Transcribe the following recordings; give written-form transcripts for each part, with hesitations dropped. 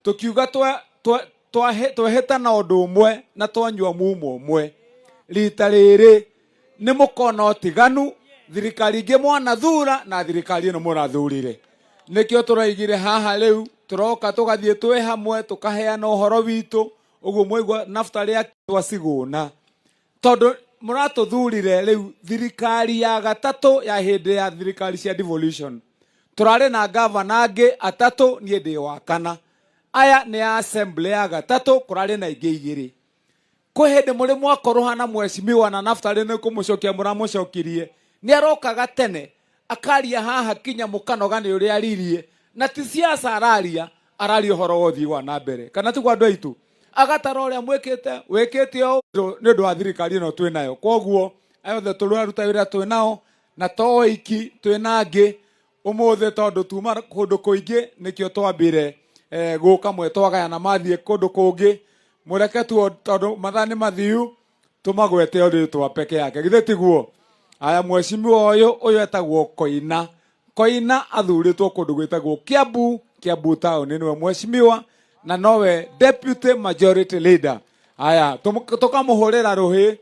Tũkiuga twehĩta na ũndũ ũmwe na twanyua mumo ũmwe. Rita rĩrĩ nĩ mũkona ũtiganu thirikari ingĩ mwanathura na thirikari ĩno mũrathurire. Nĩkĩo tũraigire haha rĩu tũroka tũgathiĩ twĩ hamwe tũkaheana ũhoro witũ ũguo mwaigua Naftali akĩtwa Cigũna. Tondũ mũratũthurire rĩu thirikari ya gatatũ ya hĩndĩ ya thirikari cia devolution. Tũrarĩ na gavana angĩ atatũ, niĩ ndĩ wa kana. Aya nĩ a assembly ya gatatũ, kũrarĩ na ingĩ igĩrĩ. Kwĩ hĩndĩ mũrĩ mwakũrũha na mheshimiwa na Naftali nĩ kũmũcokia mũramũcokirie. Nĩ arokaga tene akaria haha kinya mũkanoga nĩ ũrĩa aririe, na ti siasa araria, araria ũhoro wa ũthii wa na mbere. Kana tiguo andũ aitũ? Agatara ũrĩa mwĩkĩte, wĩkĩte ũũ nĩ ũndũ wa thirikari ĩno twĩ nayo. Koguo aya othe tũraruta wĩra twĩ nao, na to oiki twĩ na angĩ ũmũthĩ tondũ tuma kũndũ kũingĩ nĩkĩo twambire gũka mwe twagayana mathiĩ kũndũ kũngĩ. Mũreke tu tondũ mathaa nĩ mathiu tũmagwete o rĩtwa peke yake, githĩ tiguo? Aya, mheshimiwa ũyũ ũyũ etagwo Koina. Koina athurĩtwo kũndũ gwĩtagwo Kiambu, Kiambu town nĩwe mheshimiwa na nowe deputy majority leader. Aya, tũkamũhũrĩra rũhĩ.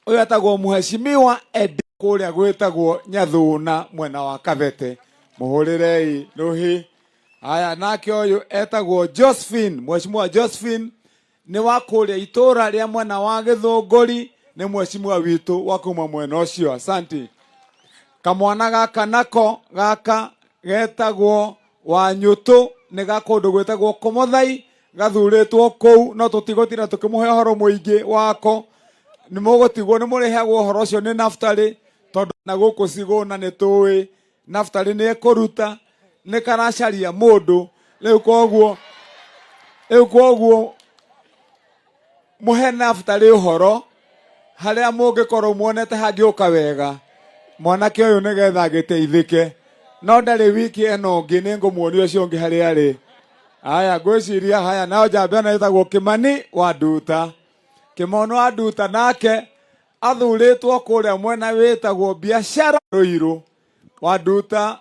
Ũyũ etagwo mheshimiwa Edi kũrĩa gwĩtagwo Nyathuna mwena wa Kabete, mũhũrĩrei rũhĩ. Aya, nake ũyũ etagwo Josephine, mheshimiwa Josephine nĩ wa kũrĩa itũra rĩa mwena wa Gĩthũngũri, nĩ mheshimiwa witũ wa kuma mwena ũcio. Asante. Kamwana gaka nako gaka getagwo Wanyũtũ, nĩ ga kũndũ gwĩtagwo Kũmũthai, gathurĩtwo kũu, no tũtigũtinda tũkĩmũhe ũhoro mũingĩ wako. Nĩ mũgũtigwo nĩ mũrĩheagwo ũhoro ũcio nĩ Naftali, tondũ na gũkũ Cigũna nĩ tũĩ Naftali nĩ ekũruta, nĩ karacaria mũndũ rĩu. Koguo mũhe Naftali ũhoro harĩa mũngĩkorwo muonete hangĩũka wega mwanake ũyũ nĩgetha agĩteithĩke. No ndarĩ wiki ĩno ũngĩ nĩ ngũmuonia ũcio ũngĩ harĩa arĩ. Aya, ngwĩciria haya nao njamba ĩno ĩtagwo Kĩmani wa Nduta. Kĩmoni wa Nduta nake athurĩtwo kũrĩa mwena wĩtagwo Biashara Ruiru. Wa Nduta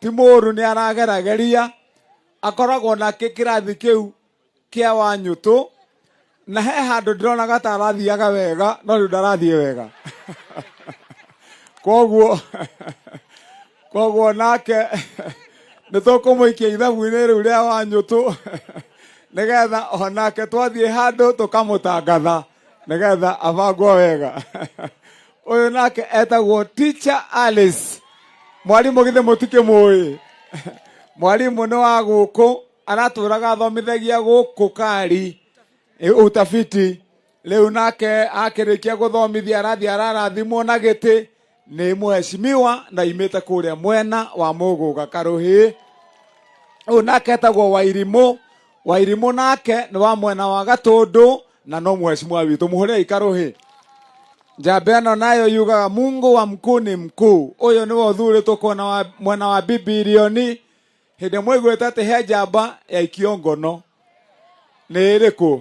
ti mũru, nĩ aragerageria, akoragwo nake kĩrathi kĩu kĩa Wanyũtũ, na he handũ ndĩronaga ta arathiaga wega, no rĩu ndarathiĩ wega. Koguo nake nĩ tũkũmũikia ithabu-inĩ rĩu rĩa Wanyũtũ nĩgetha onake twathiĩ handũ tũkamũtangatha nĩgetha abangwo wega. Ũyũ nake etagwo Teacher Alice, mwarimũ. Githĩ mũtikĩmũĩ? Mwarimũ nĩ wa gũkũ, aratũraga athomithagia gũkũ kari utafiti. Rĩu nake akĩrĩkia gũthomithia arathiĩ ararathimwo na gĩtĩ nĩ mheshimiwa na imĩte kũrĩa mwena wa Mũgũga Karũhĩ. Ũyũ nake etagwo Wairimũ. Wairimũ nake nĩ wa mwena wa Gatũndũ na no mheshimiwa witũ, mũhũrĩrei karũhĩ. Njamba ĩno nayo yugaga Mungu wa mkuu ni mkuu. Ũyũ nĩwe ũthurĩtwo kuona wa, mwena wa Bibilioni. Hĩndĩ mwaiguĩte atĩ he njamba yaikio ngono nĩ ĩrĩkũ?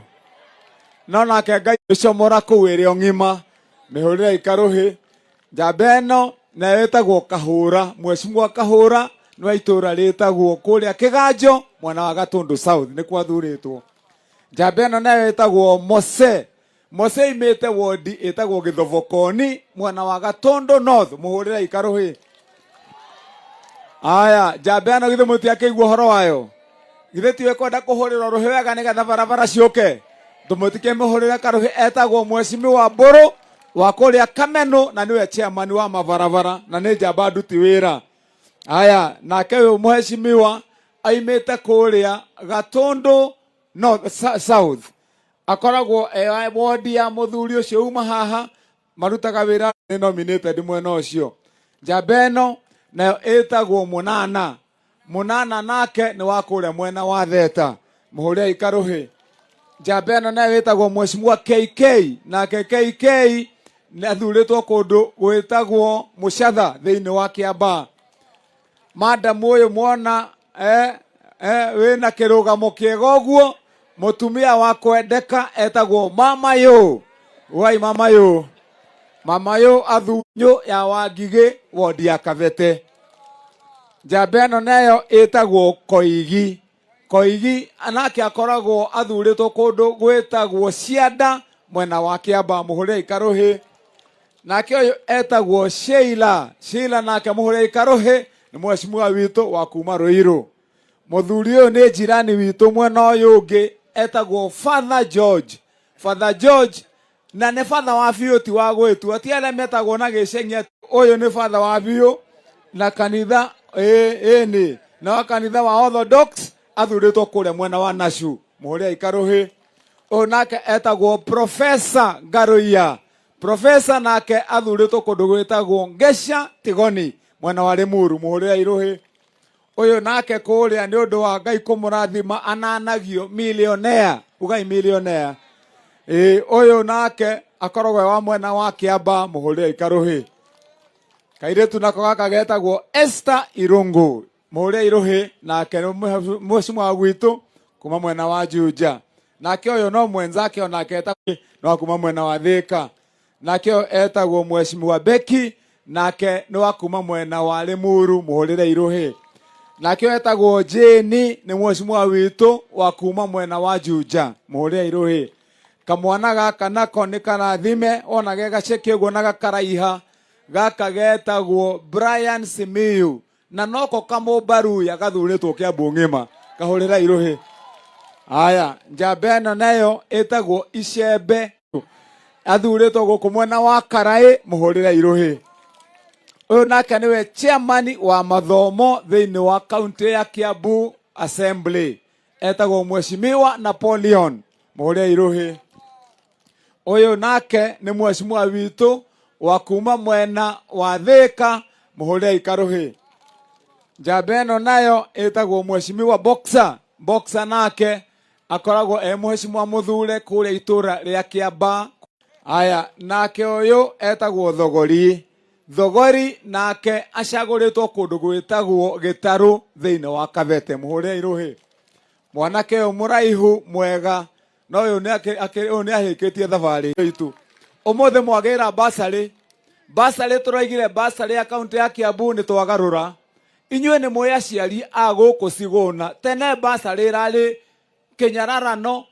No nake Ngai ĩcomora kũu ĩrĩ o ng'ima, mĩhũrĩrei karũhĩ. Njamba ĩno nayo ĩtagwo Kahũra, mheshimiwa Kahũra nĩ wa itũra rĩtagwo kũrĩa Kĩganjo mwena wa Gatũndũ South nĩkuo athurĩtwo. Njamba ĩno nayo ĩtagwo Mose. Mose imĩte wodi ĩtagwo Gĩthobokoni mwena wa Gatũndũ North, mũhũrĩrei karũhĩ. Aya, njamba ĩno githĩ mũtiakĩigua ũhoro wayo? Githĩ tiwe kwenda kũhũrĩrwo rũhĩ wega nĩgetha barabara ciũke? Tũmũtikĩmũhũrĩre karũhĩ. Etagwo mheshimiwa Mbũrũ wa kũrĩa Kamenũ na nĩwe chairman wa mabarabara na nĩ njamba nduti wĩra. Aya, nake ũyũ mheshimiwa aimĩte kũrĩa Gatũndũ North, South, akoragwo e wodi ya mũthuri ũcio uma haha marutaga wĩra, nĩ nominated mwena ũcio. Njamba ĩno nayo ĩtagwo Mũnana. Mũnana nake nĩ wa kũrĩa mwena wa Theta, mũhũrĩrei karũhĩ. Njamba ĩno nayo ĩtagwo mheshimiwa KK. Nake KK nĩ athurĩtwo kũndũ gwĩtagwo Mũcatha thĩinĩ wa Kĩambaa. Madam ũyũ mwona wĩna kĩrũgamo kĩega ũguo, mũtumia wa kwendeka etagwo Mama Yo. Wai Mama Yo, Mama Yo athunyũ ya Wangigĩ wodi ya Kabete. Njamba ĩno nayo ĩtagwo Koigi. Koigi nake akoragwo athurĩtwo kũndũ gwĩtagwo Cianda mwena wa Kĩamba, mũhũrĩrei karũhĩ. Nake ũyũ etagwo Sheila. Sheila nake mũhũrĩrei karũhĩ, nĩ mheshimiwa witũ wa kuma Ruiru. Mũthuri ũyũ nĩ jirani witũ mwena ũyũ ũngĩ, etagwo Father George. Father George na nĩ batha wa biũ, ti wa gwĩtua, ti arĩa metagwo na gĩceng'i. Ũyũ nĩ batha wa biũ na kanitha ĩĩ na wa kanitha wa Orthodox, athurĩtwo kũrĩa mwena wa Nashu, mũhũrĩrei karũhĩ. Ũyũ nake etagwo Professor Ngaruiya. Professor nake athurĩtwo kũndũ gwĩtagwo Ngeca Tigoni mwena wa Limuru, mũhũrĩrei rũhĩ. Ũyũ nake kũrĩa nĩ ũndũ wa Ngai kũmũrathima ananagio millionaire, ugai millionaire. Ĩĩ, ũyũ nake akoragwo e wa mwena wa Kĩamba, mũhũrĩrei karũhĩ. Kairĩtu nako gaka getagwo Esther Irungu, mũhũrĩrei rũhĩ, nake nĩ mheshimiwa wa gwitũ kuma mwena wa Juja. Nake ũyũ no mwenzake onake etagwo no kuma mwena wa Thika. Nake ũyũ etagwo mheshimiwa Becky, nake nĩ wa kuma mwena wa Limuru, mũhũrĩre irũhĩ. Nake ũyũ etagwo Jane, nĩ mheshimiwa witũ wa kuma mwena wa Juja, mũhũrĩre irũhĩ. Kamwana gaka nako nĩ karathime, ona ge gaceke ũguo na gakaraiha, gaka getagwo Brian Simiyu, na noko kamũmbaruya gathurĩtwo Kĩambu ng'ima, kahũrĩra irũhĩ. Aya, njamba ĩno nayo ĩtagwo Icembe, athurĩtwo gũkũ mwena wa Karaĩ, mũhũrĩre irũhĩ. Ũyũ nake nĩwe chairman wa mathomo thĩinĩ wa kaunti ya Kiambu Assembly, etagwo Mheshimiwa Napoleon, mũhũrĩre irũhĩ. Ũyũ nake nĩ mheshimiwa witũ wa kuma mwena wa Thika, mũhũrĩrei karũhĩ. Njamba ĩno nayo ĩtagwo Mheshimiwa Boxer. Boxer nake akoragwo e mheshimiwa mũthure kũrĩa itũra rĩa Kĩamba. Aya, nake ũyũ etagwo Thogori. Thogori nake acagũrĩtwo kũndũ gwĩtagwo Gĩtarũ thĩinĩ wa Kabete, mũhũrĩrei rũhĩ. Mwanake ũyũ mũraihu mwega, no ũyũ nĩ ahĩkĩtie thabarĩ itũ. Ũmũthĩ mwagĩra basarĩ, basarĩ tũraigire basarĩ ya kaunti ya Kiambu nĩ twagarũra. Inyuĩ nĩ mũĩ aciari a gũkũ Cigũna, tene basarĩ ĩrarĩ kĩnyararano,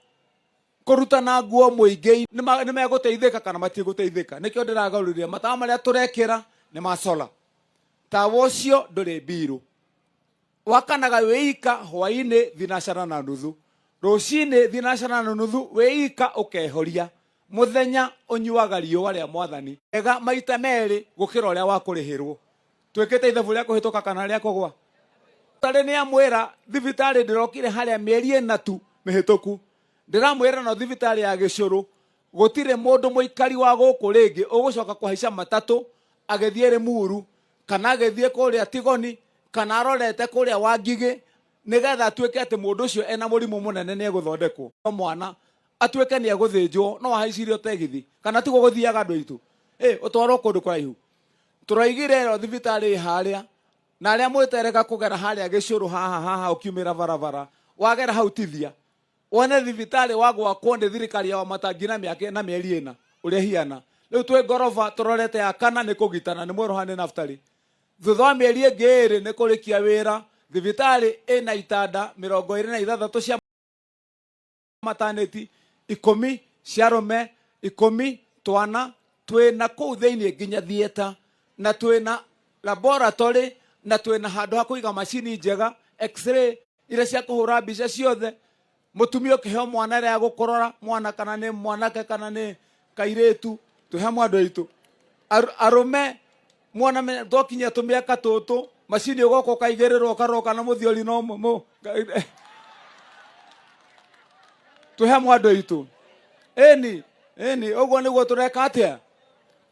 kũrutana nguo mũingĩ, nĩ megũteithĩka kana matigũteithĩka. Nĩkĩo ndĩragarũrire matawa marĩa tũrekĩra nĩ ma solar. Tawa ũcio ndũrĩ mbirũ, wakanaga wĩika hwainĩ thinacara na nuthu, rũcinĩ thinacara na nuthu, wĩika ũkehoria. Mũthenya ũnyuaga riũa rĩa mwathani ega maita merĩ gũkĩra ũrĩa wa kũrĩhĩrwo. Twĩkĩte ithabu rĩa kũhĩtũka kana rĩa kũgwa. Tarĩ nĩ amwĩra thibitarĩ ndĩrokire harĩa mĩeri ĩna tu mĩhĩtũku, ndĩramwĩra no thibitarĩ ya Gĩcũrũ gũtirĩ mũndũ mũikari wa gũkũ rĩngĩ ũgũcoka kũhaica matatũ agĩthiĩ Limuru kana agĩthiĩ kũrĩa Tigoni kana arorete kũrĩa Wangigĩ, nĩgetha atuĩke atĩ mũndũ ũcio ena mũrimũ mũnene nĩ egũthondekwo. Mwana atuĩke nĩ egũthĩnjwo no ahaicirio tegithi, kana tiguo gũthiaga andũ aitũ, ũtwarwo kũndũ kũraihu. Tũraigire ĩyo thibitarĩ harĩa, na arĩa mwĩterega kũgera harĩa Gĩcũrũ haha haha ũkiumĩra barabara, wagera hau tithia wone thibitarĩ wa gwakwo nĩ thirikari ya Wamatangi na mĩaka na mĩeri ĩna ũrĩa hiana. Rĩu twĩ ngoroba tũrorete ya kana nĩ kũgitana nĩ mwerũha nĩ naftali. Thutha wa mĩeri ĩngĩ ĩrĩ nĩ kũrĩkia wĩra. Thibitarĩ ĩna itanda 26 cia mataneti, 10 cia arũme, 10 twana, twĩna kũu thĩinĩ nginya theatre, na twĩna laboratory, na twĩna handũ ha kũiga macini njega, x-ray iria cia kũhũra mbica ciothe. Mũtumia ũkĩheo mwana ĩrĩa gũkũrora mwana kana nĩ mwanake kana nĩ kairĩtu, twĩ hamwe andũ aitũ. Arũme mwana twakinyia tũmĩaka tũtũ, macini ũgoka ũkaigĩrĩrwo ũkarora kana mũthiori no twĩ hamwe andũ aitũ. Ĩni ĩni, ũguo nĩguo tũreka atĩa,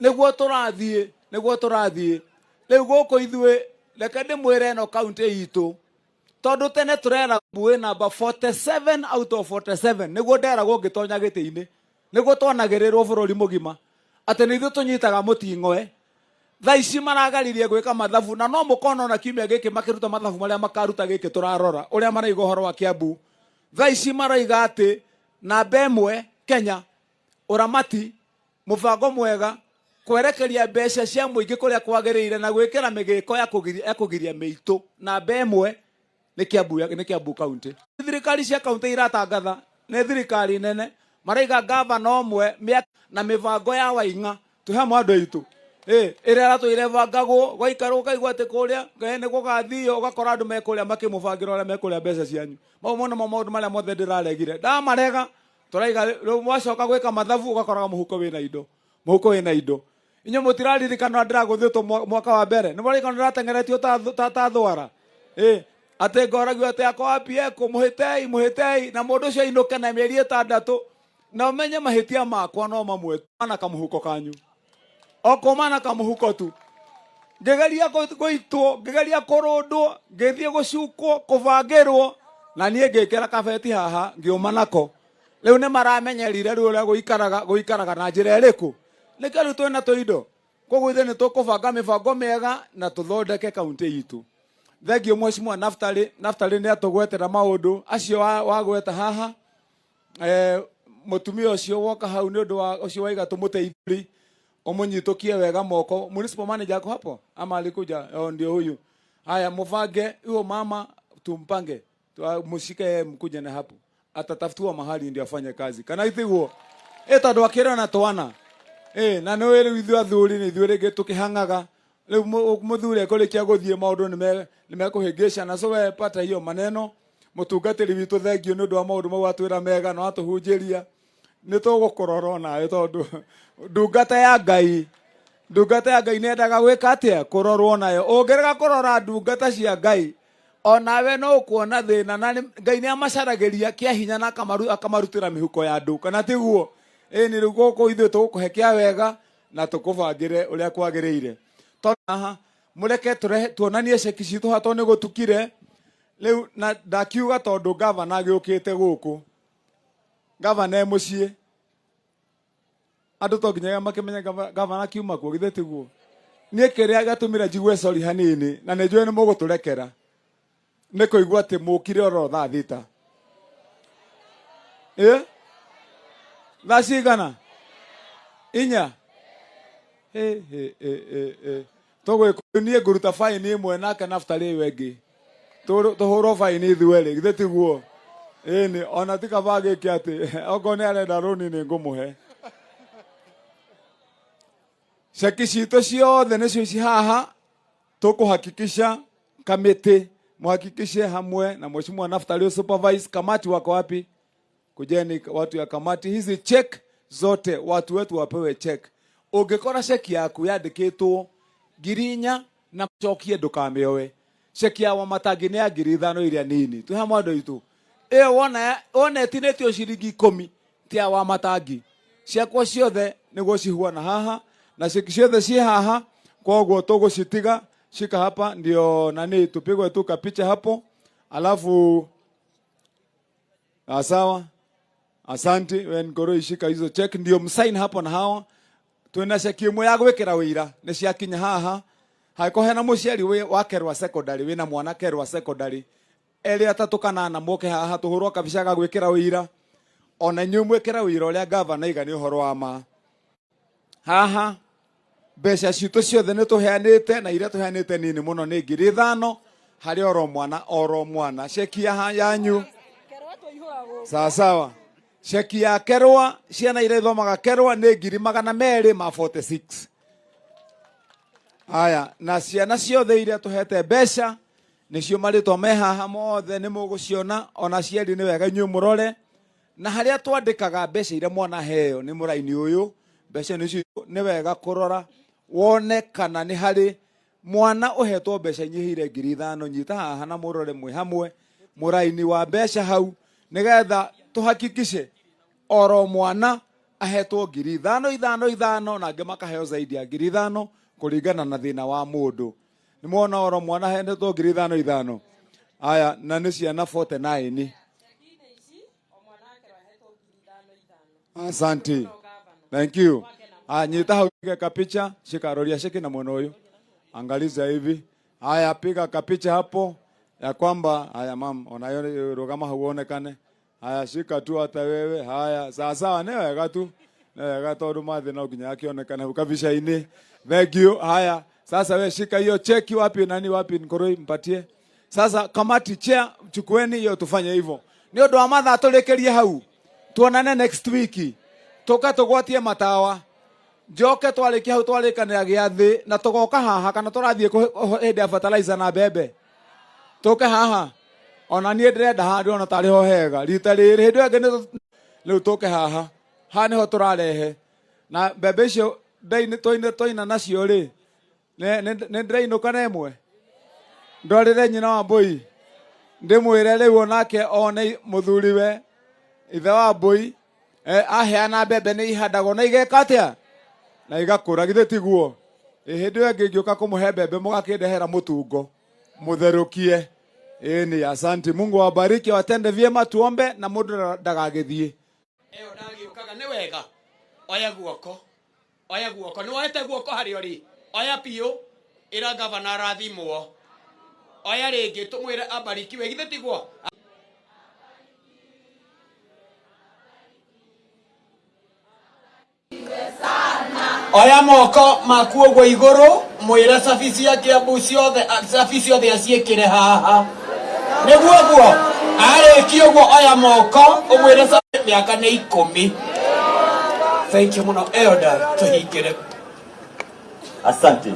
nĩguo tũrathiĩ, nĩguo tũrathiĩ rĩu gũkũ ithuĩ. Reke ndĩmwĩre ĩno kaunti itũ, tondũ tene tũrera mbuĩ namba 47 out of 47, nĩguo nderagwo ngĩtonya gĩtĩ-inĩ, nĩguo twanagĩrĩrwo bũrũri mũgima atĩ nĩ ithuĩ tũnyitaga mũting'oe. Thaa ici maragaririe gwĩka mathabu, na no mũkona ona kiumia gĩkĩ makĩruta mathabu marĩa makaruta gĩkĩ tũrarora ũrĩa maraiga ũhoro wa Kiambu. Thaa ici maraiga atĩ namba 1 Kenya, ũramati, mũbango mwega, kwerekeria mbeca cia mũingĩ kũrĩa kwagĩrĩire na gwĩkĩra mĩgĩko ya kũgiria mĩitũ, namba 1. Nĩ Kiambu, nĩ Kiambu County. Thirikari cia kaunti iratangatha nĩ thirikari nene maraiga gavana ũmwe na mĩbango ya Waing'a twĩ hamwe andũ aitũ ĩrĩa ĩratũire ĩbangagwo gwaikara ũkaigua atĩ kũrĩa nĩ gũgathio ũgakora andũ me kũrĩa makĩmũbangĩra ũrĩa mekũrĩa mbeca cianyu. Mau nĩmo maũndũ marĩa mothe ndĩraregire ndamarega. Tũraiga rĩu mwacoka gwĩka mathabu ũgakoraga mũhuko wĩna indo, mũhuko wĩna indo. Inyuĩ mũtiraririkana ndĩragũthĩtwo mwaka wa mbere, nĩ mwaririkana ndĩrateng'eretio ta thwara, atĩ ngoragio atĩ ako wapi eko mũhĩtei mũhĩtei, na mũndũ ũcio ainũke na mĩeri 6 na ũmenye mahĩtia makwa no mamwe na kamũhuko kanyu o kũma na kamũhuko tu. Ngĩgeria gũitwo, ngĩgeria kũrũndwo, ngĩthiĩ gũcukwo, kũbangĩrwo, na niĩ ngĩkĩra kabeti haha ngĩũma nako. Rĩu nĩ maramenyerire rĩu ũrĩa gũikaraga na njĩra ĩrĩkũ. Nĩkĩo rĩu twĩna tũindo. Koguo ithuĩ nĩ tũkũbanga mĩbango mĩega na tũthondeke kaunti itũ. Thengiũ Mheshimiwa Naftali. Naftali nĩ atũgwetera maũndũ acio wagweta haha. Mũtumia ũcio woka hau nĩ ũndũ wa ũcio waiga tũmũteithie ũmũnyitũkie wega moko. Municipal manager ako hapo ama alikuja? Oh, ndio huyu. Haya, mufange huyo mama, tumpange, mushike yeye, mkuje na hapo, atatafutiwa mahali ndio afanye kazi. Kana itiguo tondu akira na twana na nĩ rĩu ithuĩ athuri nĩ ithuĩ rĩngĩ tũkĩhang'aga rĩu mũthuri ekũrĩkia gũthiĩ maũndũ nĩ mekũhĩngĩcana. So we pata hiyo maneno. Mũtungatĩri witũ thengiũ nĩ ũndũ wa maũndũ mau atwĩra mega na atũhunjĩria, nĩ tũgũkũrora onawe tondũ ndungata ya Ngai, ndungata ya Ngai nĩendaga gwĩka atĩa? Kũrorwo nayo. Ũngĩrega kũrora ndungata cia Ngai onawe no ũkuona thĩna, na Ngai nĩ amacaragĩria kĩa hinya na akamarutĩra mĩhuko ya andũ, kana tiguo? Ĩni rĩu gũkũ ithuĩ tũgũkũhe kĩa wega na tũkũbangĩre ũrĩa kwagĩrĩire. Tondũ haha mũreke tuonanie ceki citũ haha tondũ nĩ gũtukire rĩu, na ndakiuga tondũ gavana agĩũkĩte gũkũ, gavana e mũciĩ, andũ to nginyagia makĩmenye gavana akiuma kuo, githĩ tiguo? Niĩ kĩrĩa gĩatũmire njigue sorry hanini, na nĩ njũĩ nĩ mũgũtũrekera, nĩ kũigua atĩ mũkire oro thaa 6. Thaa cigana? 4. Tũgwĩka niĩ ngũruta faini ĩmwe nake Naftali ĩyo ĩngĩ. Tũhũrwo faini ithuerĩ, githĩ tiguo? Ĩni, ona ti kaba gĩke atĩ okorwo nĩ arenda rũni nĩ ngũmũhe. Ceki citũ ciothe nĩcio ici haha, tũkũhakikisha kamĩtĩ muhakikishe hamwe na Mheshimiwa Naftali supervise. Kamati wako wapi? Kujeni watu ya kamati. Hizi check zote watu wetu wapewe check. Ũngĩkora ceki yaku yandĩkĩtwo 4,000 na cokie ndũkamĩoe. Ceki ya Wamatangi nĩ ya 5,000 iria nini. Twĩ hamwe andũ aitũ. Ĩyo wona ĩtinĩtio ciringi 10 ti ya Wamatangi. Ciakwa ciothe nĩguo cihuana haha na ceki ciothe ciĩ haha, koguo tũgũcitiga shika hapa ndio nani tupigwe tu kapicha hapo, alafu sawa. Asante we ngoro ishika hizo check ndio msign hapo na hawa. Twina ceki imwe ya gwikira wira ni ciakinya haha. Hangĩkorwo hena mũciari wa Kerwa Secondary wina mwana Kerwa Secondary erĩ atatũ kana ana moke haha tũhũrwo kabica ga gwĩkĩra wĩira, ona inyuĩ mwĩkĩre wĩira ũrĩa gavana aiga nĩ ũhoro wa ma. Haha mbeca citũ ciothe nĩ tũheanĩte, na iria tũheanĩte nini mũno nĩ 5,000 harĩ oro mwana oro mwana. Ceki ya yanyu sawa sawa. Ceki ya Kerwa, ciana iria ithomaga Kerwa nĩ ngiri magana merĩ ma 46. Aya, na ciana ciothe iria tũhete mbeca nĩcio marĩtwa me haha mothe nĩ mũgũciona, ona aciari nĩ wega inyuĩ mũrore. Na harĩa twandĩkaga mbeca iria mwana aheo nĩ mũraini ũyũ, mbeca nĩcio nĩ wega kũrora wone kana nĩ harĩ mwana ũhetwo mbeca inyihĩire 5,000. Nyita haha na mũrore mwĩ hamwe mũraini wa mbeca hau, nĩgetha tũhakikishe oro mwana ahetwo 5,000 5 5, na angĩ makaheo zaidi ya 5,000 kũringana na thĩna wa mũndũ. Nĩ mwona oro mwana ahetwo 5,000 5. Aya, na nĩ ciana 49. Asante. Thank you. Nyita hau piga kapicha, shika roria shiki na mwono huyu. Angaliza hivi. Haya, piga kapicha hapo ya kwamba haya mam, onayo rugama huonekane. Haya, shika tu hata wewe. Haya, sawa sawa, ne wega tu. Ne wega tondu mathi no nginya akionekane hau kabica-inĩ. Thank you. Haya, sasa we shika hiyo cheki wapi nani wapi Nkoroi mpatie. Sasa kamati chair, chukueni hiyo tufanye hivyo. Nĩ ũndũ wa mathaa tũrĩkĩrie hau, tuonane next week, tũke tũgwatie matawa, njoke twarĩkia hau twarĩkanĩra gĩathĩ na tũgoka haha kana tũrathiĩ hĩndĩ ya fertilizer na mbembe tũke haha. Ona niĩ ndĩrenda handũ ona tarĩ ho hega rita rĩrĩ, hĩndĩ ĩyo ĩngĩ rĩu tũke haha, haha nĩho tũrarehe na mbembe icio twaina nacio rĩ, nĩ ndĩrainũka na ĩmwe ndwarĩre nyina wa mbũi, ndĩmwĩre rĩu onake one mũthuriwe ithe wa mbũi aheana mbembe nĩ ihandagwo na igeka atĩa na igakũra, githĩ tiguo? Hĩndĩ ĩyo ĩngĩ ingĩũka kũmũhe mbembe mũgakĩndehera mũtungo mũtherũkie. Ĩni, asanti. Mungu awabariki, watende vyema, tuombe na mũndũ ndagagĩthiĩ. Ĩyo ndagĩũkaga nĩ wega. Oya guoko, oya guoko, nĩ woete guoko harĩa ũrĩ, oya biũ, ĩra gavana arathimwo. Oya rĩngĩ tũmwĩre abarikiwe, githĩ tiguo? Oya moko maku ũguo igũrũ, mwĩre cabi cia Kiambu ciothe, cabi ciothe aciĩkĩre haha, nĩguo guo arĩkia ũguo. Oya moko ũmwĩre cabi mĩaka nĩ 10. Thank you mũno, elder, tũhingĩre. Asante.